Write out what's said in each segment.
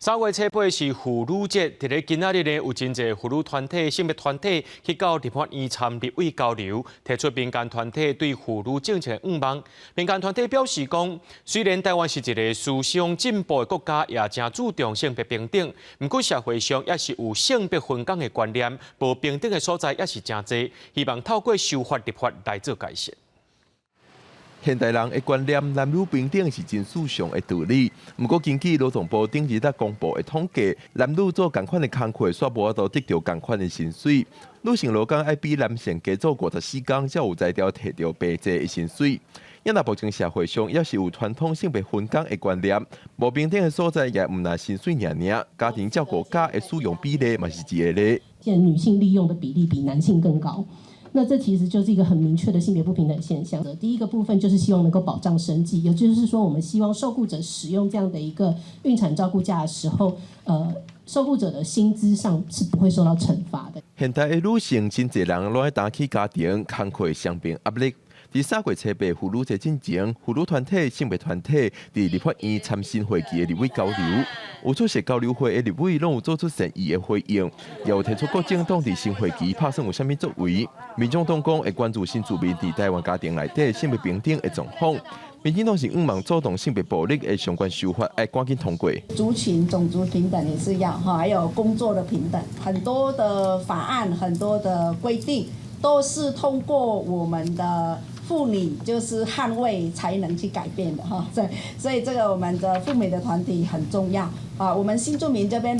3月初八是婦女節，佇咧今仔日呢，有真濟婦女團體、性別團體去到立法院參立委交流，提出民間團體對婦女政策的願望。民間團體表示講，雖然台灣是一个思想進步的國家，也誠注重性別平等，毋過社會上猶是有性別分工的觀念，無平等的所在猶是誠濟，希望透過修法立法來做改善。現代人的觀念，男女平等是真思想的道理。毋過，根據勞動部頂日才公布的統計，男女做仝款的工課，煞無法度得著仝款的薪水。女性勞工愛比男性加做54工，才有才調提著平齊的薪水。也若目前社會上猶是有傳統性別分工的觀念，無平等的所在也毋但薪水爾爾，家庭照顧假的使用比例嘛是一個例。見女性利用的比例比男性更高。那這其實就是一個很明確的性別不平等現象。第一個部分就是希望能夠保障生計，也就是說，我們希望受僱者使用這樣的一個孕產照顧假的時候，受僱者的薪資上是不會受到懲罰的。現代的女性真濟人攏愛擔起家庭工課雙邊壓力。佇3月初八婦女節進前，婦女團體、性別團體佇立法院參新會期的立委交流，有出席交流會的立委攏有做出善意的回應，也有提出各政黨佇新會期拍算有啥物作為。民眾黨講會關注新住民佇台灣家庭內底性別平等的狀況。民進黨是向望阻擋性別暴力的相關修法愛趕緊通過。族群種族平等也是要哈，還有工作的平等，很多的法案、很多的規定都是通過我們的婦女就是捍衛才能去改變的哈，所以這個我們的婦女的團體很重要啊。我們新住民這邊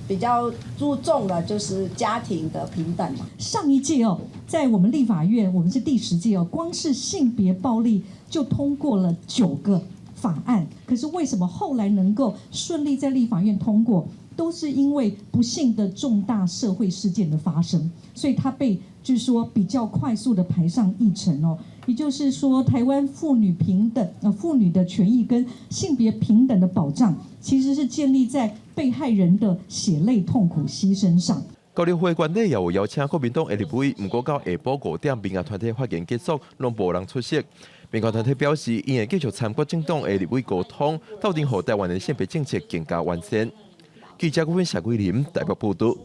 比較注重的就是家庭的平等。上一屆哦，在我們立法院，我們是第10屆哦，光是性別暴力就通過了九個法案。可是為什麼後來能夠順利在立法院通過，都是因為不幸的重大社會事件的發生，所以它被就是說比較快速的排上議程哦。也就是說，台灣婦女平等、婦女的權益跟性別平等的保障，其實是建立在被害人的血淚痛苦犧牲上。交流會原底也有邀請國民黨的立委，毋過到下晡5點，民間團體發言結束，攏無人出席。民間團體表示，𪜶會繼續參各政黨的立委溝通，鬥陣予台灣的性別政策更加完善。記者郭芬謝桂林台北報道。